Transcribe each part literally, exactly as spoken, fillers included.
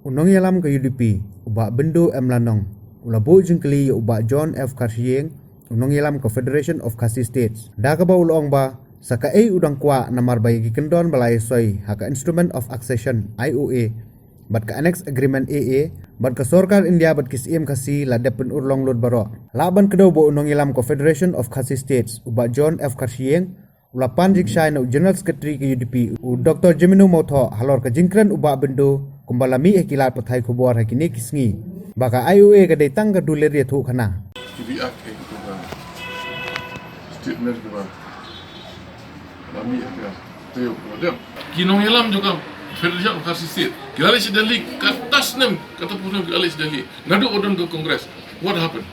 U nongïalam ka U D P, u Bah Bindu M Lanong, u la buh jingkylli ïa u Bah John F Kharshiing, u nongïalam ka Federation of Khasi States, da kaba u la ong ba sa kaei u dang kwah namar ba ïa ki kyndon ba la ïasoi ha ka Instrument of Accession, I O A, bad ka Annex Agreement, A A, bad ka sorkar India bad ki Syiem Khasi la dep pynurlong lut baroh. Lah ban kdew ba u nongïalam ka Federation of Khasi States, u Bah John F Kharshiing, u la pan jingshai na u General Secretary ka U D P, u Doctor Jemino Mawthoh, halor ka jingkren u Bah Bindu, kumba la mih ha ki lad pathai khubor ha kine ki sngi ba ka I O A ka dei tang ka dulir ïathuhkhana. Ki biak eh, ki tu ka statement ki ba la mih ha ka taïew ka ba dep. Ki nongïalam jong ka Federation of Khasi State ki la leit sha Delhi, kata snem, kata pun snem ki la leit sha Delhi. Naduh ba don ka Congress, what happened?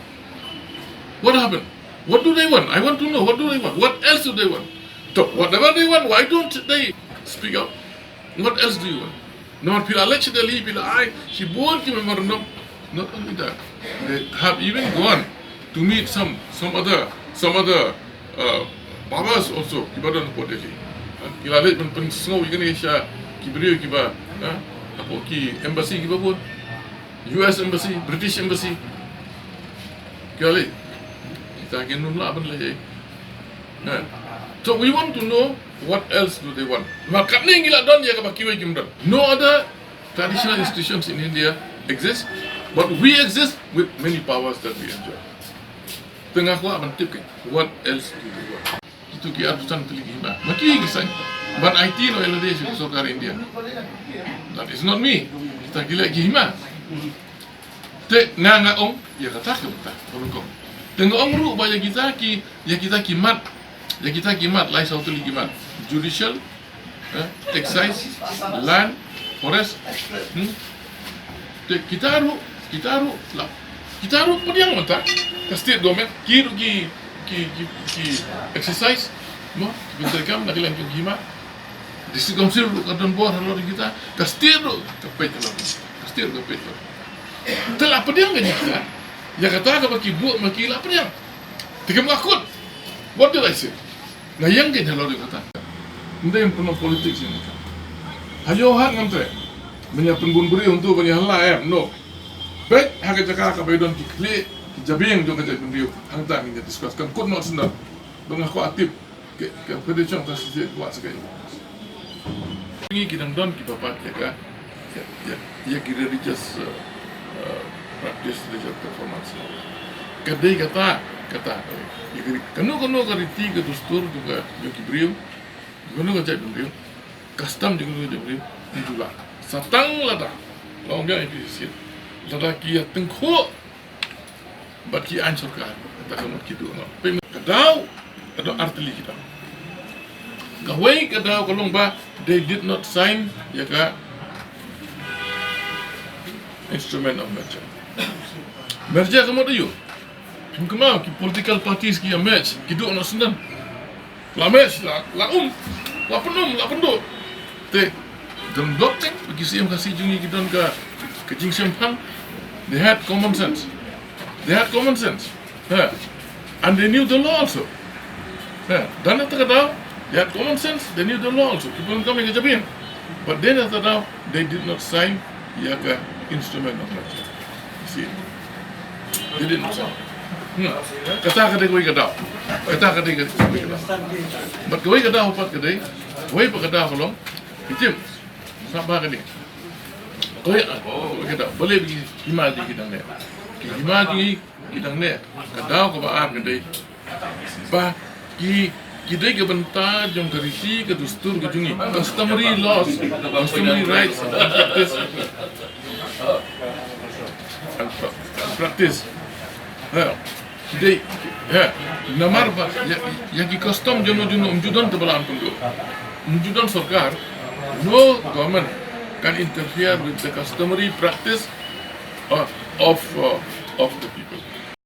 What happened? What do they want? I want to know. What do they want? What else do they want? So, whatever they want, why don't they speak out? What else do you want? Namar phi la leit sha Delhi, phi la ai shibun ki memorandum. Not only that, they have even gone to meet some, some other, some other, uh, Babas also, ki ba don hapoh Delhi. Ha? Ki la leit ban pynsngew ïa kane sha ki briew ki ba, ha? Hapoh ki embassy ki ba bun. U S Embassy, British Embassy. Ki la leit. Kita ki nym lah ban leit. Ha? So we want to know what else do they want. Namar katne ngi la don ïa kaba kiwei kim don. No other traditional institutions in India exist, but we exist with many powers that we enjoy. Te nga kwah ban tip kein, what else do they want? Kitu ki arphew san tylli ki hima, ma ki ki saiñ ban aiti noh ïa lade sha ka sorkar India. That is not me. Kita ki leh ki hima. Te nga nga ong ïa kata ka bynta ka nyngkong. Te nga ong ruh ba ïa kita ki, ïa kita ki mat, ïa kita ki mat, lai saw tylli ki mat, judicial, eh, excise, land, forest, hmm? Te kita ruh, kita ruh la, kita ruh pdiang mynta ka state government, ki ruh ki, ki, ki, ki exercise, mo, ki pyntreikam na ka liang ki hima. District Council ruh ka don bor halor kita, ka state ruh ka peit halor, ka state ruh ka peit halor. Te la pdiang ka jingkata, ïa kata kaba ki buh ma ki la pdiang. Te kam ka kut. What did I say? Nga ïeng kein halor ïa kata. Ym dei ban pynlong politics ïa kata. Ha ïoh hat ngam treh ban ïa pynbun briew hangto ban ïa hala em, no. Beit ha ka jaka kaba ïadon ki khlieh ki jabieng jong ka jaitbynriew, hangta ngin ïa discuss. Kan kut noh syndon. Ba nga kwah tip. Ka, ka Federation of Khasi State wat sa kaei. Ngi ki dang don kiba pat ïa ka, ïa, ïa, ïa ki religious, uh, uh, practice, religious performance. Ka dei kata, kata, ïa ka ri-, kano kano ka riti ka dustur jong ka, jong ki briew, kano ka jaitbynriew, custom jong kano ka jaitbynriew, ngi ju lah. Sa tang lada, long biang ïa phi shisien, lada ki ïa tyngkhuh bad ki aiñ sorkar, kata ka mut ki duh noh. Peit, ka daw, ka daw ar tylli ki daw. Kawei ka daw ka long ba they did not sign ïa ka instrument of merger. Merger ka mut aïu? Phim kynmaw ki political parties ki ïa merge, ki duh noh syndon. La merge, la, la um, la pynum, la pynduh. Te, don block, te, ki Syiem Khasi jong ngi ki don ka, ka jingshemphang. They had common sense. They had common sense. Ha. And they knew the law also. Ha. Don na kata ka daw, they had common sense, they knew the law also. Ki pyndonkam ïa ka jabieng. But then na kata ka daw, they did not sign ïa ka instrument of merger. You see? They did not sign. Hmm. Kata ka dei kawei ka daw. Kata ka dei kawei ka daw. Bad kawei ka daw pat ka dei, kawei pat ka daw ka long, ki tip. Sngap bha kane. Kawei, kawei ka daw. Balei ba ki hima jong ngi ki dang neh? Ki hima jong ngi ki dang neh. Ka daw kaba ar ka dei ba ki, ki dei ka bynta jong ka riti ka dustur ka jong ngi. Customary laws, customary rights and practice. And pra-, practice. Ha. Ki dei, ha. Namar ba ïa, ïa ki custom juno juno ym ju don te ba la pynduh. Ym ju don sorkar. No government can interfere with the customary practice of, of, uh, of the people.